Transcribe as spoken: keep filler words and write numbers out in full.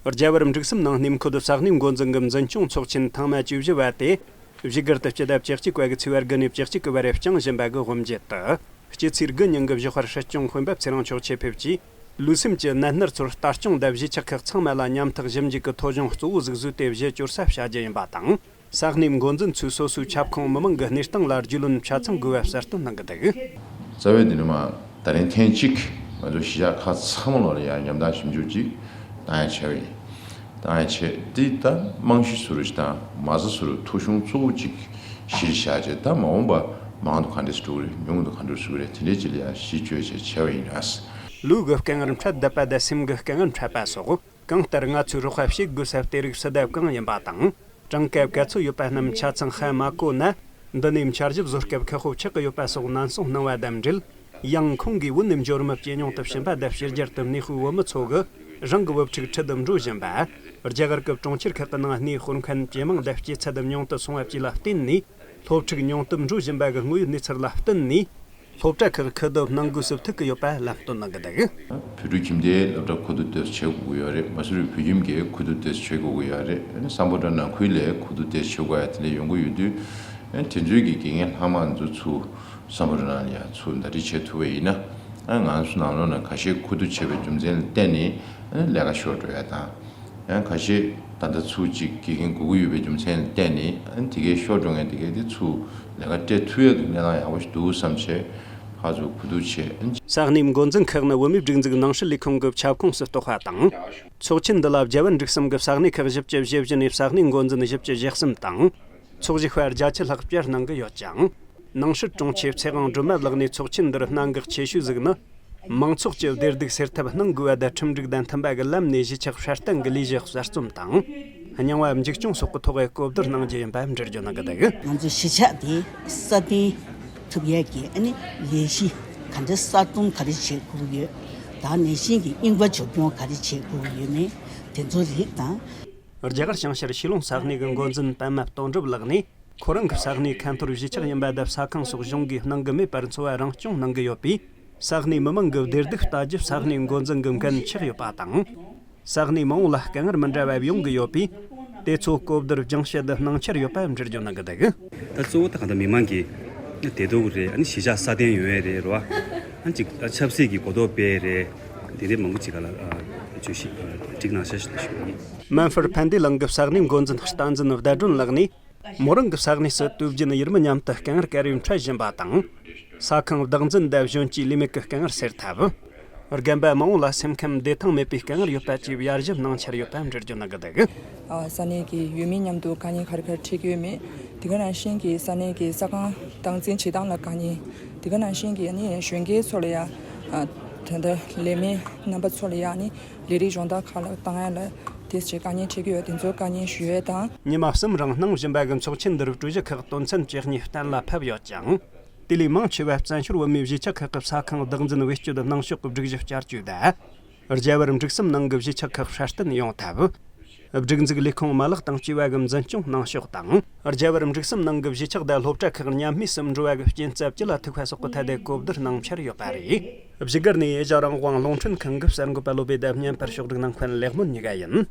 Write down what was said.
རྒྱ་བལ་འབྲུག་གསུམ་ནང་སྣེ་ཁུལ་དུ་ས་གནས་འགོ་འཛིན་གྱི་འཛིན་སྐྱོང་ཚོགས་ཆེན་ཐེངས་མ་བཅུ་བཞི་པ་དེ། བཞུགས་སྒར་དུ་སྤྱི་ཟླ་བཅུ་གཅིག་པ་གི་ཚེས་པ་དགུ་ནས་བཅུ་གཅིག་གི་བར་བསྐྱངས་བཞིན་པ་གི་དབུ་འབྱེད་དུ། སྤྱི་ཚེས་དགུ་ཉིན་གྱི་བཞུགས་སྒར་སྲིད་སྐྱོང་སྤེན་པ་ཚེ་རིང་མཆོག་ཆེད་ཕེབས་ཀྱིས། ལུས་སེམས་ཀྱི་ནད་མནར་ཚོར་ལྟ་སྐྱོང་དང་གཞིས་ཆགས་ཁག་ཚང་མ་ལ་ཉམ་ཐག་ཞིབ་འཇུག་གི་ཐོ་གཞུང་གཙོ་བོ་ཟིག་བཟོས་ཏེ་གཞི་བཅོལ་ས་བྱ་རྒྱུ་ཡིན་པ་དང་། ས་གནས་འགོ་འཛིན་ཚོས་སོ་སོའི་ཁྱབ་ཁོངས་མི་མང་གི་གནས་སྟངས་ལ་རྒྱུས་ལོན་ཆ་ཚང་དགོས་པ་གསལ་སྟོན་གནང་གི་འདུག་རྩ་བའི་འདི་ནི་མ་ད་རིང་ཐེངས་གཅིག་ང་ཚོ་གཞིས་ཆགས་ཁག་ཚང་མ་ལོག་ལ་ཡང་ཉམས་ཐག་ཞིབ་འཇུག་ཅིག་བཏང་ཡ་བྱས་པ་ཡིན། བཏང་ཡ་བྱས་དེ་ད་རྨང་གཞི་བཟོ་རུ་ཞིག་དང་མ་རྩ་བཟོ་རུ་ཐོ་གཞུང་གཙོ་བོ་གཅིག་གཞིར་བཞག་བྱས། ད་མ་འོངས་པ་མང་དུ་ག་འདྲས་འགྲོ་གི་རེད། ཉུང་དུ་ག་འདྲས་འགྲོ་གི་རེད། དེ་འདྲས་ཅིག་ལ་ཡང་གཞི་བཅོལ་བྱས་བྱས་པ་ཡིན་ར། ལུས་ཀྱི་དཀའ་ངལ་འཕྲད་བསྡད་པ་དང་སེམས་ཀྱི་དཀའ་ངལ་འཕྲད་པ་སོགས། གང་ལྟར་ང་ཚོས་རོགས་པ་བྱེད་དགོས་ས་དེ་རིགས་སུ་བསྡད་གང་ཡིན་པ་དང་། གྲངས་ཀ་ག་ཚོད་ཡོད་པ་རྣམས་ཆ་ཚང་ཧ་མ་གོ་ན། འདི་ནས་འཆར་གཞི་བཟོ་སྐབས་ཁག་པོ་ཆགས་ཀྱི་ཡོད་པ་སོགས་ནན་གསུང་གནང་བ་དང་འབྲེལ། ཡང་ཁོང་གིས་བོད་ནས་འབྱོར་མི་ཇེ་ཉུང་དུ་ཕྱིན་པ་དང་། ཕྱི་རྒྱལ་དུ་གནས་སྤོས་བོད་མི་ཚོ་གིས་རང་གི་བུ་ཕྲུག་ཁྲིད་དུ་འགྲོ་བཞིན་པ། རྒྱ་གར་གྱི་གྲོང་ཁྱེར་ཁག་གི་ནང་གནས་སྤོར་མཁན་ཇེ་མང་དང་སྐྱེད་ཚད་ཉུང་དུ་སོང་བ་བཅས་ལ་བརྟེན་ནས། སློབ་ཕྲུག་ཉུང་དུ་འགྲོ་བཞིན་པ་གི་དངོས་ཡོད་གནས་ཚུལ་ལ་བརྟེན་ནས། སློབ་གྲྭ་ཁག་ཁུ་བསྡུ་གནང་དགོས་སུ་ཐུག་གི་ཡོད་པ་ལམ་སྟོན་གནང་གི་འདུག་བོད་ཕྲུག་ཁྱིམ་སྡེའི་སློབ་གྲྭ་ཁུ་བསྡུ་དེ་བྱེད་དགོས་ཀྱི་ཡོད་རེད། མ་སུ་རི་བོད་ཁྱིམ་གྱི་ཁུ་བསྡུ་དེ་བྱེད་དགོས་ཀྱི་ཡོད་རེད། ཨ་ནི་སམ་བྷོ་ཊ་ནང་ཁུལ་ལ་ཁུ་བསྡུ་དེ་བྱེད་དགོས་ཡ་དེ་འདྲ་ཡོང་གི་ཡོད་དུས། ཨ་ནི་དེ་ཚོའི་གི་དགེ་རྒན་ལྷག་མ་ཚོ་ཚུར་སམ་བྷོ་ཊ་ནང་ལ་ཡ་ཚུར་ཟླ་སྒྲིལ་བྱེད་ཐུབ་པ་ཡིན་ན། ཨ་ང་ཚོ་ནང་ལོགས་ནས་ཁ་ཤས་ཁུ་བསྡུ་བྱས་པའི་རྒྱུ་མཚན་ལ་བརྟེན་ནས་ཨ་ནི་ལས་ཀ་ཤོར་འགྲོ་ཡ་དང་། ཡང་ཁ་ཤས་ད་ལྟ་ཚུར་གཅིག་དགེ་རྒན་དགོས་ཀྱི་ཡོད་པའི་རྒྱུ་མཚན་ལ་བརྟེན་ནས། ཨ་ནི་དེ་གའི་ཤོར་འགྲོ་མཁན་དེ་གའི་དེ་ཚུར་ལས་ཀ་སྤྲད་ཐུབ་ཡག་གི་གནས་སྟངས་ཡག་པོ་ཞིག་འདུག་བསམ་བྱས་ཕར་ཚུར་གོ་བསྡུར་བྱས། ས་གནས་འགོ་འཛིན་ཁག་ནི་བོད་མིའི་སྒྲིག་འཛུགས་ནང་སྲིད་ལས་ཁུངས་ཀྱི་ཁྱབ་ཁོངས་སུ་གཏོགས་པ་དང་། ཚོགས་ཆེན་འདི་ལ་རྒྱ་བལ་འབྲུག་གསུམ་གྱི་ས་གནས་ཁག་བཞི་བཅུ་ཞེ་བཞི་ནས་ས་གནས་འགོ་འཛིན་བཞི་བཅུ་ཞེ་གསུམ་དང་། ཚོགས་ཞུགས་པ་བརྒྱད་ཅུ་ལྷག་བཅར་གནང་གི་ཡོད་ཅིང་། ནང་སྲིད་དྲུང་ཆེ་ཚེ་དབང་སྒྲོལ་མ་ལགས་ནས་ཚོགས་ཆེན་འདིར་གནད་འགག་ཆེ་ཤོས་ཟིག་ནི། མང་ཚོགས་ཀྱི་བདེ་སྡུག་སེལ་ཐབས་གནང་དགོས་པ་དང་། ཁྲིམས་སྒྲིག་དང་མཐུན་པ་གི་ལམ་ནས་གཞིས་ཆགས་སྲ་བརྟན་གྱི་ལས་གཞི་གསར་རྩོམ་དང་། རྙིང་བ་འཛུགས་སྐྱོང་སོགས་ཀྱི་ཐོག་གི་གོ་བསྡུར་གནང་རྒྱུ་ཡིན་པ་འགྲེལ་བརྗོད་གནང་གི་འདུག་ང་ཚོའི་གཞིས་ཆགས་དེ་སྲ་བརྟན་ཐུབ་ཡས་ཀྱི་ཨ་ནི་ལས་གཞི་ག་འདྲ་གསར་རྩོམ་ག་རེ་བྱེད་དགོས་ཀྱི་ཡོད། ད་ནང་བཞིན་གྱི་རྙིང་པ་བཅོས་སྐྱོང་ག་རེ་བྱེད་དགོས་ཀྱི་ཡོད་མེད་དེ་ཚོ་རིགས་དང་། རྒྱ་གར་བྱང་ཤར་ཤི་ལོང་ས་གནས་ཀྱི་འགོ་འཛིན་པད་མ་དོན་གྲུབ་ལགས་ནས། ཁོ་རང་གི་ས་གནས་ཁ་འཐོར་གཞིས་ཆགས་ཡིན་པ་དང་། ས་ཁང་སོགས་གཞུང་གིས་གནང་གི་མེད་པར་འཚོ་བ་རང་སྐྱོང་གནང་གི་ཡོད་པས། ས་གནས་མི་མང་གི་བདེ་སྡུག་ལྟ་རྒྱུ་ས་གནས་འགོ་འཛིན་གྱི་འགན་ཆགས་ཡོད་པ་དང་། ས་གནས་མང་བོ་ལ་དཀའ་ངལ་མི་འདྲ་བ་ཡོང་གི་ཡོད་པས། དེ་ཚོ་གོ་བསྡུར་སྦྱང་བཤད་གནང་འཆར་ཡོད་པ་འགྲེལ་བརྗོད་གནང་གི་འདུག་ད་གཙོ་བོ་ད་གང་ལྟར་མི་མང་གི་བདེ་སྡུག་རེད། ཨ་ནི་གཞིས་ཆགས་སྲ་བརྟན་ཡོང་ཡས་རེད་རོ། ཨ་ནི་ཅིག་ཆབ་སྲིད་ཀྱི་གོ་རྟོགས་སྤེལ་རེད། དེ་འདྲའི་མང་པོ་ཅིག་ག་ལ་བརྗོད་གཞི་སྒྲིག་གནང་ཤག་ཞེས་ཞུ་གི་ཡིན། མན་ཧྥར་ཕན་ཏི་ལང་གི་ས་གནས་འགོ་འཛིན་སྟངས་འཛིན་ཟླ་སྒྲོན་ལགས་ནས། མོ་རང་གི་ས་གནས་སུ་དུས་རྒྱུན་ཡུལ་མི་མཉམ་དུ་དཀའ་ངལ་སྐད་རིགས་འཕྲད་བཞིན་པ་དང་། ས་ཁང་བདག་འཛིན་དང་གཞོན་སྐྱེས་ལས་མེད་ཀྱི་དཀའ་ངལ་སེལ་ཐབས། རྒན་པ་མང་བོ་ལ་སེམས་ཁམས་བདེ་ཐང་མེད་པའི་དཀའ་ངལ་ཡོད་པ་བཅས་ཡར་ཞུ་གནང་འཆར་ཡོད་པ་འགྲེལ་བརྗོད་གནང་གི་འདུག་ཨ། ས་གནས་ཀྱི་ཡུལ་མི་མཉམ་དུ་དཀའ་ངལ་ག་རེ་ག་རེ་འཕྲད་ཀྱི་ཡོད་མེད། དེ་ག་ནང་བཞིན་གྱི་ས་གནས་ཀྱི་ས་ཁང་སྟངས་འཛིན་བྱེད་སྟངས་ལ་དཀའ་ངལ། དེ་ག་ནང་བཞིན་གྱི་ཨ་ནི་གཞོན་སྐྱེས་ཚོ་ལ་ཡ། ཨ། ད་ལྟ་ལས་མེད་རྣམ་པ་ཚོ་ལ་ཡ་ཨ་ནི་ལས་རིགས་སྦྱོང་བརྡར་ཁག་ལ་བཏང་ཡ་ལ་དེ་བྱས་དཀའ་ངལ་འཕྲད་ཀྱི་ཡོད། དེ་ཚོའི་དཀའ་ངལ་ཞུ་ཡས་དང་། ཉི་མ་གསུམ་རིང་གནང་བཞིན་པ་གི་ཚོགས་ཆེན་འདིར་གྲོས་གཞི་ཁག་དོན་ཚན་བཅུ་གཉིས་གཏན་ལ་ཕབ་ཡོད་ཅིང་། དེ་ལས་མང་ཆེ་བ་བཙན་བྱོལ་བོད་མིའི་གཞིས་ཆགས་ཁག་གི་ས་ཁང་བདག་འཛིན་བེད་སྤྱོད་གནང་ཕྱོགས་ཀྱི་སྒྲིག་གཞི་བསྐྱར་བཅོས་དང་། རྒྱ་བལ་འབྲུག་གསུམ་ནང་གི་གཞིས་ཆགས་ཁག་སྲ་བརྟན་ཡོང་ཐབས། སྒྲིག་འཛུགས་ལས་ཁུངས་མ་ལག་དང་བཅས་པ་གི་འཛིན་སྐྱོང་གནང་ཕྱོགས་དང་། རྒྱ་བལ་འབྲུག་གསུམ་ནང་གི་གཞིས་ཆགས་དང་སློབ་གྲྭ་ཁག་མཉམ་མོས་སུ་འགྲོ་བ་གི་རྐྱེན་རྩ་ཅི་ལ་ཐུག་པ་སོགས་ཀྱི་ཐད་དེ་གོ་བསྡུར་གནང་འཆར་ཡོད་པ་རེད། བཞུགས་སྒར་ནས་ཨེ་ཤ་ཡ་རང་དབང་རླུང་འཕྲིན་ཁང་གི་གསར་འགོད་པ་བློ་བྷེ་དང་བརྙན་པར་ཕྱོགས་སྒྲིག་གནང་མཁན་ལེགས་སྨོན་གཉིས་ཀ་ཡིན།